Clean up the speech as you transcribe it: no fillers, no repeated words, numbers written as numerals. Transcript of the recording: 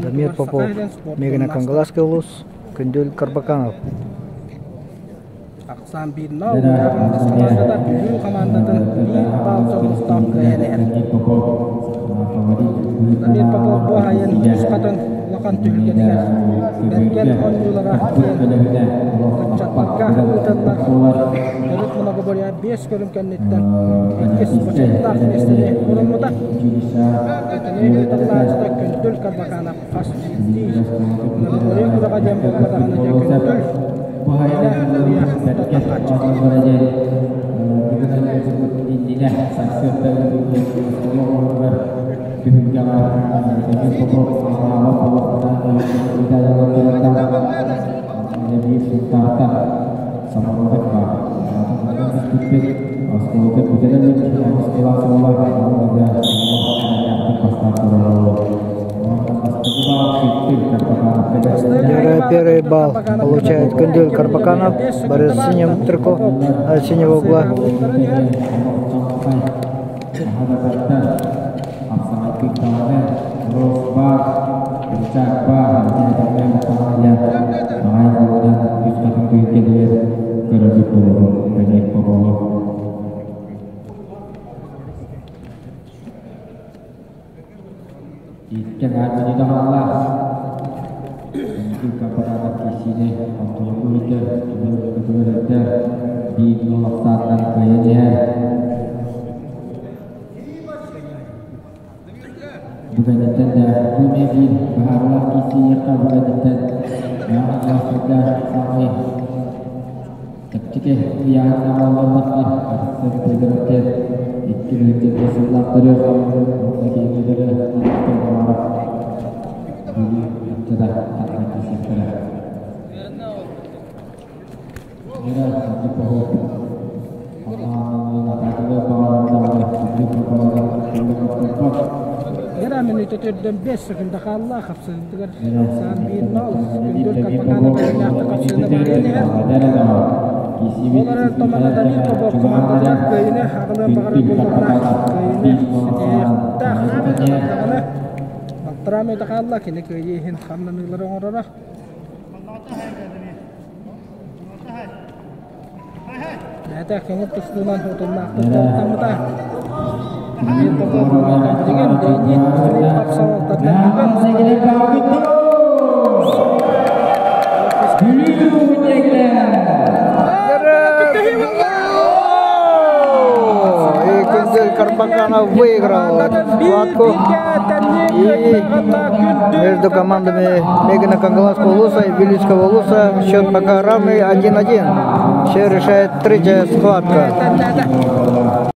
Дамир Попов, Мегина Кангаласский улус, Күндүл Карбаканов. Ахсаан биир нол Кангалас хамаандата Бүлүү хамаандатын биир баал соҕустаах кыайан иһэр. Дамир Попов бу айан үс хатын улахан түһүлгэтигэр бэргэн оонньуулара диэн ыччаттарга ыытыллар төрүт многоборье биэс көрүҥ кэнниттэн иккис бочуоттаах миэстэни ылыммыта. Итини ыытыллааччыта Күндүл Карбаканов хас биирдии многоборье күрэҕэ диэн буолла даҕаны дьэ Күндүл Первый балл получает Күндүл Карбаканов, борец в синем трико, от синего угла. Мүнүүтэ 5 секунда хаалла хапсыһыытыгар саан биир нол Күндүл Карбаканов эрэллээхтик хапсыыны баайан иһэр. Ол эрэн Томана Дамир Попов командатыгар кыайыыны аҕалыан баҕарар буоллаҕына кыайыыны ситиһиэхтээх даҕаны балтараа мүнүүтэ хаалла кини кыайыы иһин хамнаныылары оҥороро. Бэйэтэ көҥүл тустуунан утумнаахтык дьарыктаммыта. Дамир Попов билигин Леонид Филиппов салалтатынан И Күндүл Карбаканов выиграл схватку. И между командами Мегина Кангаласского улуса и Вилюйского улуса счет пока равный 1-1. Все решает третья схватка.